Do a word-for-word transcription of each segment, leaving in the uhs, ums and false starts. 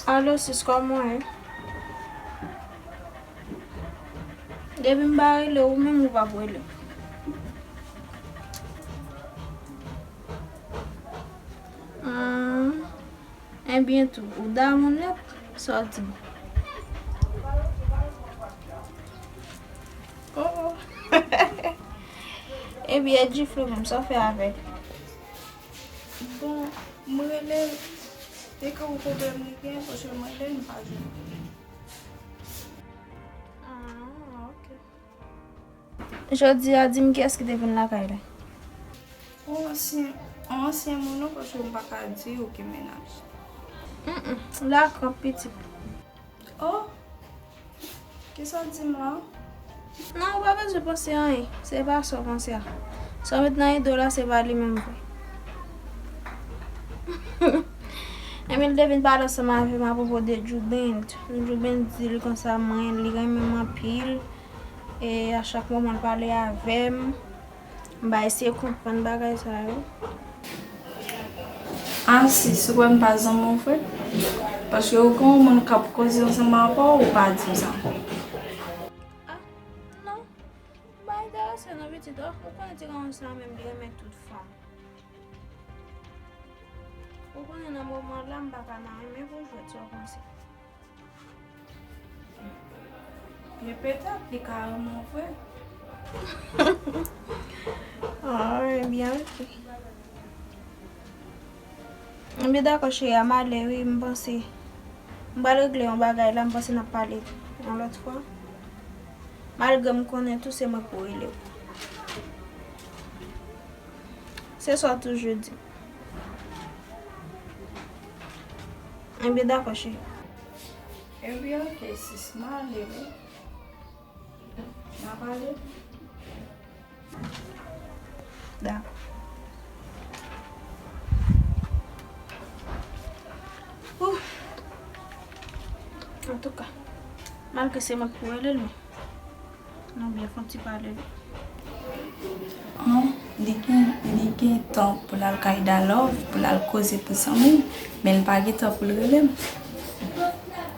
Alo, sis, kòman w ye? Depi m pa rele w, ou menm ou p ap rele m. Hmm. Ebyen tou, ou damou nèt, sa w di m. Oh, oh. Ebyen, Edjiflo menm, sa w fè avè l? Bon, m rele l, e ke yon pwoblèm li gen, paske m rele l, m pa jwenn li. Ah, ok. Jodi a, di m kiyès ki te vin lakay la? Yon ansyen, yon ansyen moun non, paske m pa ka di yo ki mennaj. Mm, mm, dakò, pitit. Oh, kisa w di m la? Non, ou pa bezwen panse anyen. Se pa sa w panse a. Sa w met nan ide w la, se pa li menm vre. Emil te vin pale ansanm avè m apwopo de Djoubend. Djoubend di l konsa mwen, li renmen m anpil. E a chak moman l pale avè m, m pa eseye konprann bagay sa yo. A sis, ou kwè m pa zanmi w vre? Paske ou gen yon moun k ap koze ansanm avè w, ou pa di m sa. Ah, non. M pa enterese non, pitit. Oh, ou konnen ti gason sa menm, li renmen tout fanm. Ou konnen nan moman la, m pa ka nan renmen pou jwèt, sa w panse? Men petèt li ka renmen w vre. Ah, ebyen, ok. Ebyen, dakò, cheri, a m ale, wi, m panse. M pral regle yon bagay la, m panse n ap pale yon lòt fwa. Malgre m konnen tou se mwen pou rele w. Se sa w toujou di. Ebyen, dakò, cheri. Ebyen, ok, sis, m ale, wi. N a pale? Dakò. Ouf. Antouka, malgre se mwen ki pou rele l, men nou byen fè yon ti pale. An, li gen, li gen tan pou l al kay Da Love, pou l al koze pou zanmi l, men l pa gen tan pou l rele m.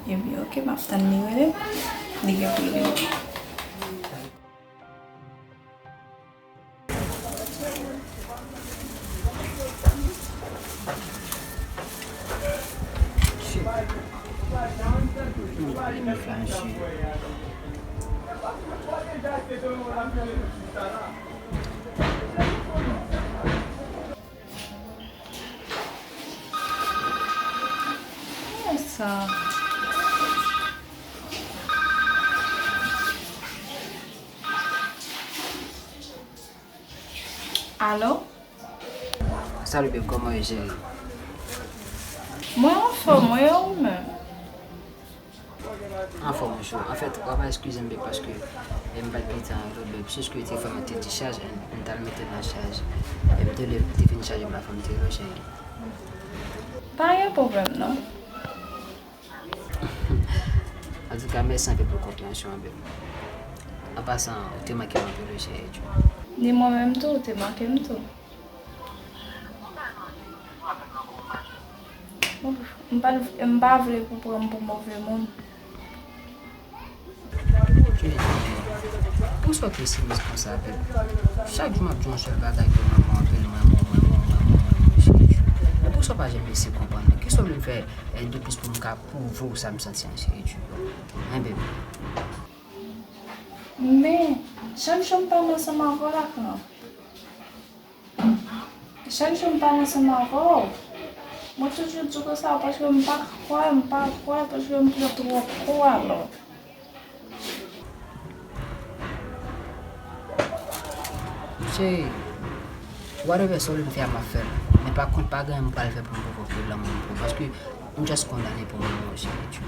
Ebyen, ok, m ap tann li rele m. Li gen pou l rele m. Kiyès sa? Alo? Salut babe, kòman w ye cheri? Mwen anfòm, wi, e ou menm? Anfòm, wi, chou. Anfèt, w ap eskize m, babe, paske, e, m pa t gen tan rele w, babe. Se jis ke telefòn mwen te dichaj, e m t al mete l nan chaj. E m te leve, m te fin chaje m la, fò m te rele w, cheri. Pa gen pwoblèm, non. Antouka, mèsi anpil pou konpreyansyon an, babe. An pasan, ou te manke m anpil, wi, cheri. Ni mwen menm tou, ou te manke m tou. M pa, m pa vle pou pran m pou move moun. Cheri, poukisa w pesimist konsa, babe? Chak jou m ap di w yon sèl bagay ke w renmen m anpil, m renmen w, m renmen w, m renmen w, m renmen w, cheri. Men poukisa w pa janm eseye konprann mwen? Kisa w vle m fè, e, de plis pou m ka pwouve w sa m santi an, cheri? Hein, babe? Men, chak jou m pale ansanm avè w la, kan Chak jou m pale ansanm avè w, mwen toujou di w konsa, paske m pa kwè, m pa kwè, paske m pran twòp kou alò. Cheri, whatever sa w vle m fè a, m ap fè l. Men pa kont, pa gen anyen m pral fè pou m pwouve w ke lanmou m pou ou, paske m just kondane pou mwen, cheri.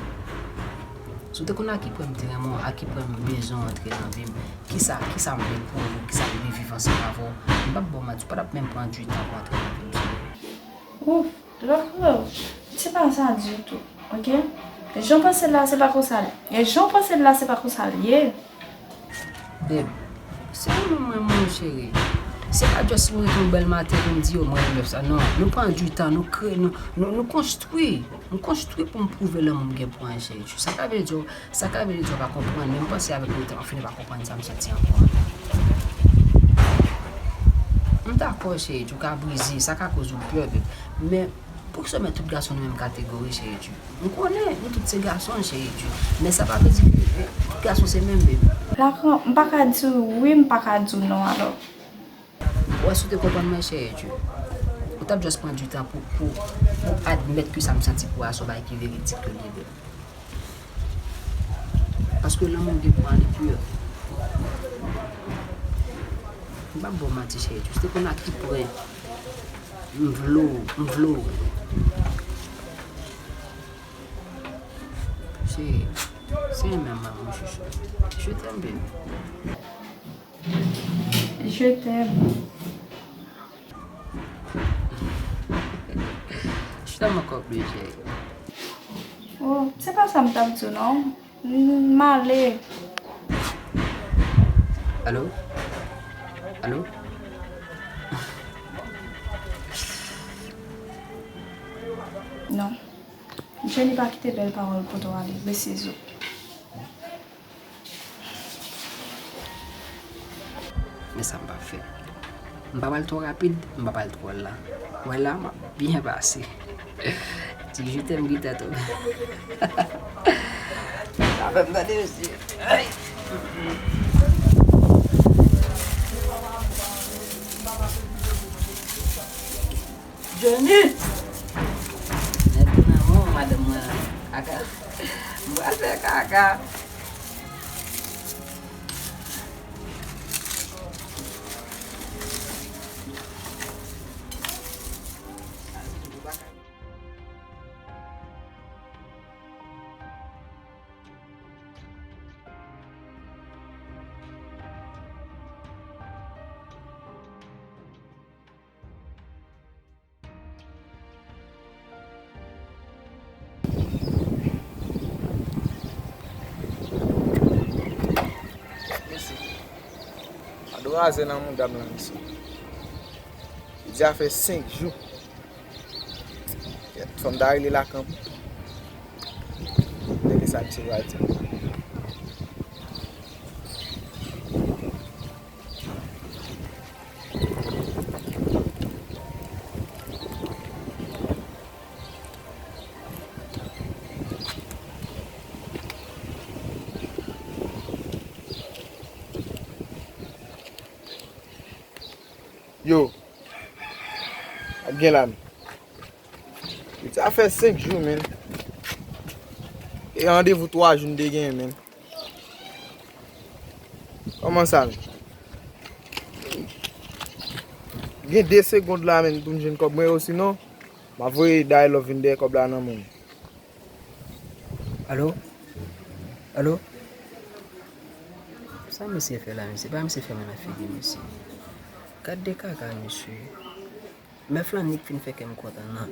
Si w te konn a ki pwen m te renmen w, a ki pwen m bezwen w antre nan vi m, kisa, kisa m vle pou ou, kisa m vle viv ansanm avè w, m p ap ba w manti, w pa t ap menm pran ditan pou w antre nan vi m, cheri. Ouf, Lòklo, se pa sa ditou, ok? Jan w panse l la, se pa konsa l ye. Jan w panse l la, se pa konsa l ye. Babe, se ou menm mwen, mwen, cheri. Se pa just mwen tou yon bèl maten pou m di yo mwen renmen sa. Non, nou pran du tan, nou kreye, nou, nou, nou konstwi. M konstwi pou m pwouve lanmou m gen pou Anjel. Sa ka vle di, sa ka vle di w pa konprann, men m panse avèk letan w fini pa konprann sa m santi ankò. M dakò, cheri, ou ka brize, sa ka koz ou pè, babe. Men, pou ki sa w met tout gason nan menm kategori, cheri? M konnen nou tout se gason, cheri. Men sa pa vle di ke, eh, tout gason se menm, babe. Lakan, m pa ka di w wi, m pa ka di w non, alò. Ou wè, si w te konprann mwen, cheri, ou t ap just pran du tan pou, pou, pou admèt ke sa m santi pou a se yon bagay ki veridik ke l ye, babe. Paske lanmou m gen pou a li pure. M p ap ba w manti, cheri, se te konn a ki pwen m vle w, m vle w. Cheri, se menm, mon chouchou. Je t'aime, baby. Je t'aime. Chita m ankò pli, cheri. Oh, se pa sa m t ap di w non. M ale. Alo? Alo? Non. Jenny pa kite bèl pawòl pote w ale. Bese zo. Men sa m p ap fè. M pa pral twò rapid, m pa pral twò lan. Wè la, m ap byen pase. Ti je t'aime gita tou. Sa fè m tande mesye. Ay. Jenny! Nèg nan men w, madanm mwen kaka. M pral fè kaka. Mesye. Gad razè nan mouda m lan, mesye. Li di a fè senk jou. Kèt, fò m ta rele Lakan pou tande sa misye pral di m. Yo, ap gen la, men. Sa fè senk jou, men. E randevou twa jou n te genyen, men. Kòman sa, men? Gen de segond la, men, pou m jwenn kòb mwen, osinon, m ap voye Day Love vin dèyè kòb la nan men w. Alo? Alo? Sa misye fè la, mesye? Pa misye fè mal nan figi misye. Gad de kaka, mesye. Mèf lan nik fin fè kè m kontan nan,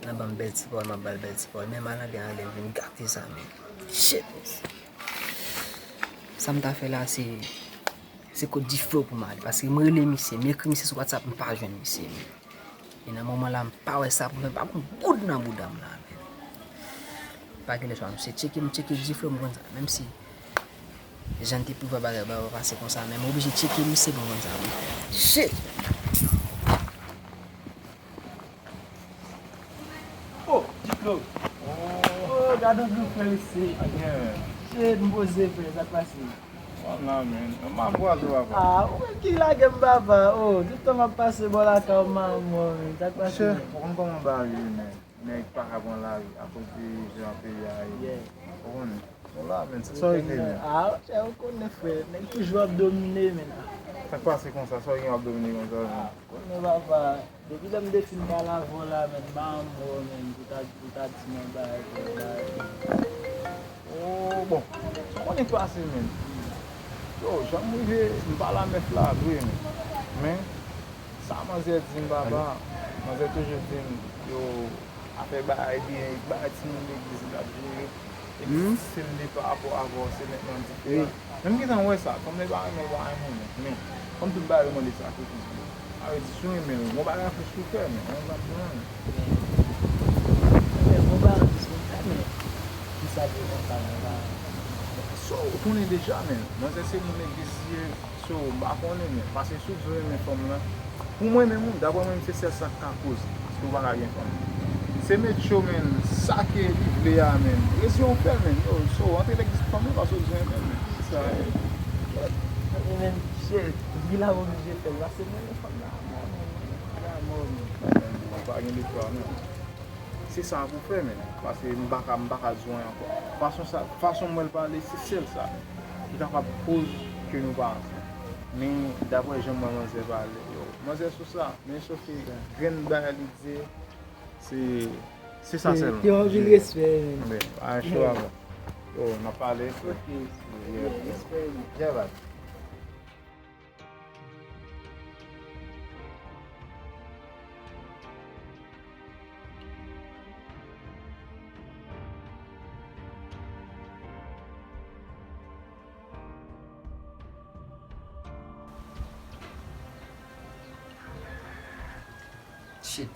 nan ban m bèl ti pawòl, m ap ba l bèl ti pawòl. Men malandren anlè m vin gate sa, men. Shit, mesye. Sa m ta fè la, se, se kot di flo pou m ale. Paske mwen rele misye, m ekri misye sou WhatsApp, m pa jwenn misye, men. E nan moman la, m pa wè sa pou m fè, m pa gon goud nan bouda m la, men. Pa gen lè chwa, m se tcheke, m tcheke di flo, m konn sa. Menm si jan n te prevwa bagay, bagay pa pase konsa, men m oblije tcheke misye pou m konn sa pou m fè. Shit! Oh, Diplo. Oh, gade yon gwo frè isi. Shit, m poze frè, sa k pase? Wala, men. M ap kwaze w, papa. Ah, ou menm ki lage m, papa. Oh, tout tan m ap pase bò lakay ou, manman, men. Sa k pase? Chè, ou konn kòman bagay ye, men. Nèg pa ka pran lari akoz de jan peyi a ye. Yeah. Ou konnen. Bon la, men, se sa w regle, men. Ah, chè, ou konnen, frè. Nèg toujou ap domine, men. Sa k pase konsa? Sa w gen w ap domine konsa, men? Konnen, papa. Depi lè m te fin pale avè w la, men, m pa anmò, men, pou ta, pou ta di m yon bagay, pou yon bagay. Oh, bon. Ou konnen k pase, men. Yo, jan m rive, m pale a mèf la vre, men. Men, sa manzè di m, papa, manzè toujou di m, yo, afè bay biyè, bay timoun legliz, l ap jere. Epi si l li pa rapò avè w, se nèt nan diferan. Men m gentan wè sa, kòm li pa renmen, li pa renmen, men. Kòm tout bagay yo mande sakrifis, bro. Sa vle di, si w renmen l, gon bagay plis pou w fè, men, mwen pa pran. Men, gon bagay plis pou w fè, men, ki sa ki konsa, men, pa. So, ou konnen deja, men, manzè se moun legliz li ye, so, m pa konnen, men, pase si w di w renmen fanm lan, pou mwen menm, wi, daprè mwen, se sèl sa k ka koz, paske w pa ka gen fanm. Se met cho, men, sa ke li vle a, men, rezon w fè, men, yo, so, antre legliz pou fanm lan, pase w di w renmen l, men, sa, men, se, li la oblije fè l, pase mwen, fanm la, mwen, mwen, mwen, mwen, mwen, mwen, pa gen de chwa, non. Se sa pou fè, men. Pase m pa ka, m pa ka di w anyen ankò. Fason sa, fason m wè l pale, se sèl sa ki kapab koz ke nou pa ansanm. Men, daprè jan m wè manzè pale, yo, manzè sou sa. Men, sof ke grenn bagay li di, se, se sa sèlman. Yo, anpil respè, men. Men, pa cho ankò. Yo, n ap pale. Ok. Respè, men. Jèval. Shit.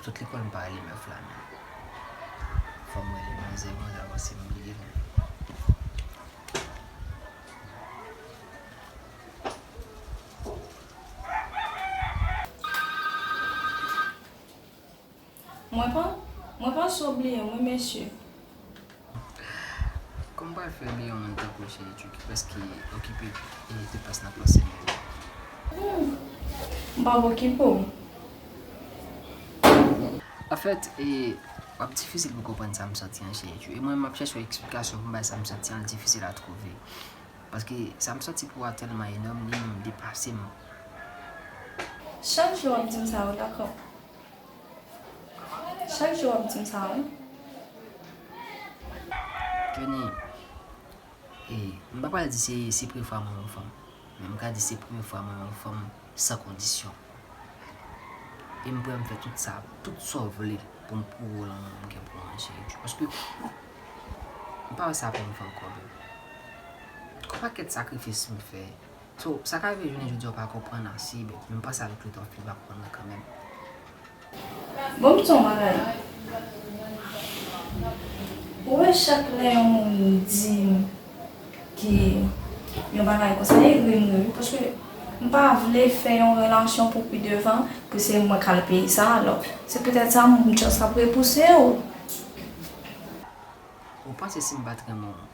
Sot lekòl m pa rele mèf la menm. Fò m rele manzè, manzè avanse m bliye l. Mwen pa, mwen panse w bliye m wi mesye. Kòman m pral fè bliye yon moun tankou w, cheri chou, ki prèske okipe e tout plas nan panse m yo? Hmm. M p ap okipe w. Anfèt, e, w ap difisil pou konprann sa m santi an, cheri chou. E mwen, m ap chèche yon eksplikasyon pou m bay sa m santi an, l difisil a twouve. Paske sa m santi pou w a tèlman enòm, li menm depase m. Chak jou w ap di m sa, w dakò? Chak jou w ap di m sa, wi. Kenny, e, m pa pral di se, se premye fwa mwen wè yon fanm. Men m ka di se premye fwa mwen wè yon fanm san kondisyon. E m prè m fè tout sa, tout sa w vle pou m pwouve w lanmou m gen pou ou an, cheri. Paske m pa wè sa pou m fè ankò, baby. Gon pakèt sakrifis m fè. So, sa ka rive jounen jodi a w pa konprann ase, baby. Men m panse avèk le tan w fini va konprann mwen kanmenm. Bon, m di w yon bagay. Ou wè, chak lè yon moun di m ke yon bagay konsa, egri m ri wi, paske m pa vle fè yon relasyon pou pi devan, pou se mwen k al peye sa, alò. Se poutèt sa, m just ap repouse w. Ou panse si m pa t renmen w,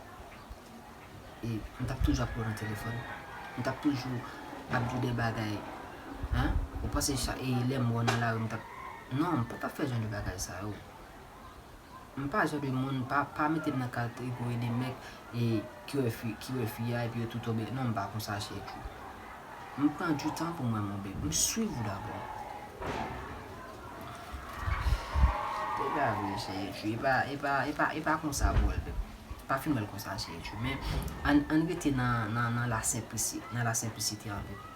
e, m t ap toujou ap wè w nan telefòn? M t ap toujou ap di w de bagay? Hein? Ou panse sa, e, lè m wè w nan lari, m t ap, non, m pa t ap fè jan de bagay sa yo. M pa jan de moun, pa, pa mete m nan kategori de nèg, e, ki wè fi, ki wè fi a, epi yo tou tonbe. Non, m pa konsa, cheri chou. M pran du tan pou mwen, mon bebe. M swiv ou dabò. Se pa vre, cheri chou. E pa, e pa, e pa, e pa konsa pou wè l, bebe. Pa fin wè l konsa, cheri chou. Men, ann, ann rete nan, nan, nan la senplisi-, nan la senplisite an, bebe.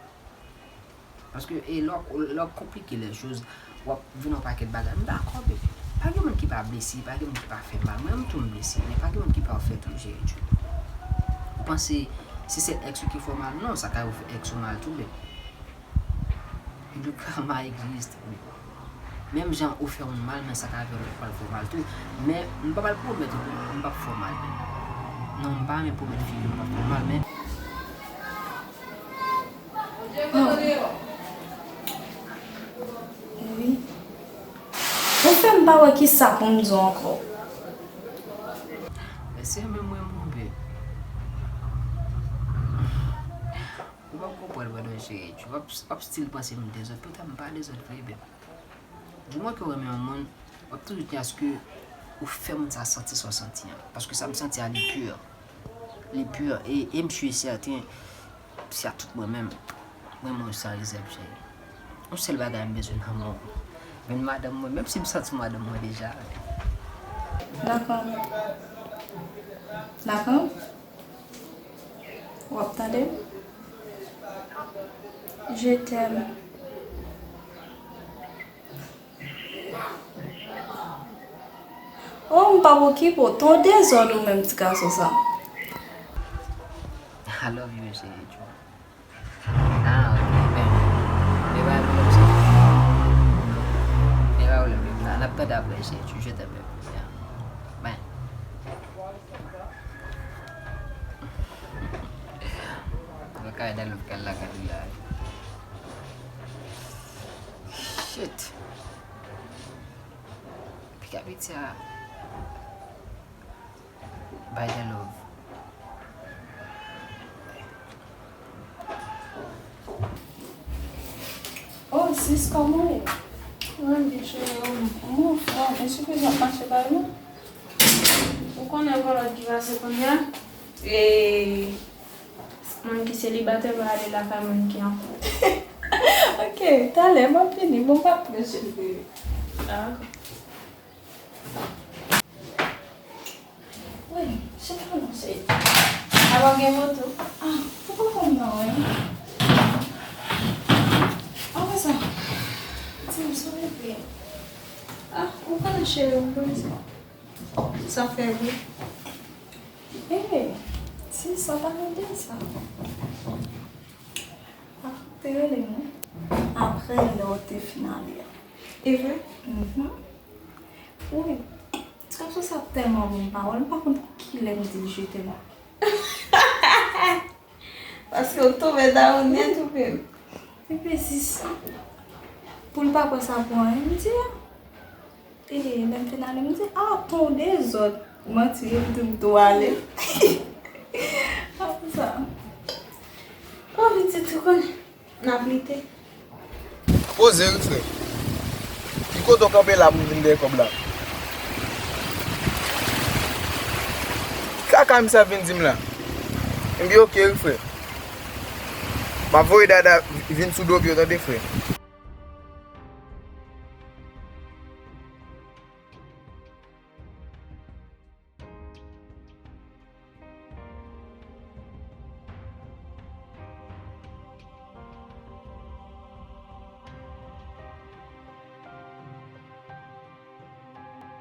Paske, e, lè w, lè w konplike les choses, w ap vin yon pakèt bagay. M dakò, baby. Pa gen moun ki pa blese, pa gen moun ki pa fè mal. Mwen menm tou m blese, men pa gen moun ki pafè tou, cheri chou. Ou panse se sèl ex ou ki fè w mal? Non, sa ka rive w fè ex ou mal tou, baby. Le karma existe, wi. Menm jan ou fè moun mal, men sa ka rive lòt fwa l fè w mal tou. Men, m pa pral pwomèt ou, m p ap fè w mal, baby. Non, m pa renmen pwomèt figi m p ap fè w mal, men Oh. Wi. Ou fè m pa wè kisa pou m di w ankò. Mesye, men mwen, mon bebe. Ou p ap konprann mwen non, cheri. W ap, w ap still panse m dezòd. Poutan m pa dezòd vre, bebe. Du moment ke w renmen yon moun, w ap toujou tyen aske ou fè moun sa santi sa w santi an. Paske sa m santi a, li pur. Li pur. E, e m si e sèten, si a tout mwen menm, mwen, mwen san rezèv, cheri. Yon sèl bagay m bezwen nan men w. Vin madanm mwen, menm si m santi w madanm mwen deja. Dakò. Dakò? W ap tande? Je t'aime. Oh, m p ap okipe w. Ton dezòd ou menm, ti gason sa. I love you, cheri. I D'après, je, je, je t'aime. Yeah. Ben. Mwen kay nan lòt kay la gade la. Shit. Pick up it, uh, by the love. Oh, sis, kòman w ye? Mwen byen, cheri, ou menm? Mwen anfòm. Èske w ap mache bay mwen? Ou konnen gon lòt ki pase kounye a? E moun ki selibatè pa ale lakay moun ki an koup. Ok, talè, m ap vini. Bon, pa prese, cheri. Dakò. Wi, se pa nou, se. Aba gen moto. Ah, ou pa konn non, wi. Apre sa, di m, sa w vle? Ah, ou konnen cheri, m bezwen sa. Sa fè bri. Hey, si sa pa nou de sa. Ah, te rele m, wi. Apre lè w te fin ale a. E vre? Mhm. Wi. Ti kapso sa tèlman bon pawòl, m pa konn kilè m di l je t'aime. Paske w tonbe down nèt ou menm. Epi sis, pou l pa pran sa pou anyen, m di a. E lè m fin ale, m di, "Ah, ton dezòd." Manti, li di m tou ale. Apre sa. Oh, pitit, ou konnen. N ap lite. Poze, wi, frè. Ki kote w kanpe la pou m vin dèyè kòb la? Ki kaka misye ap vin di m la? Ebyen, oke, wi, frè. M ap voye Dada vin sou do pye w, tande, frè.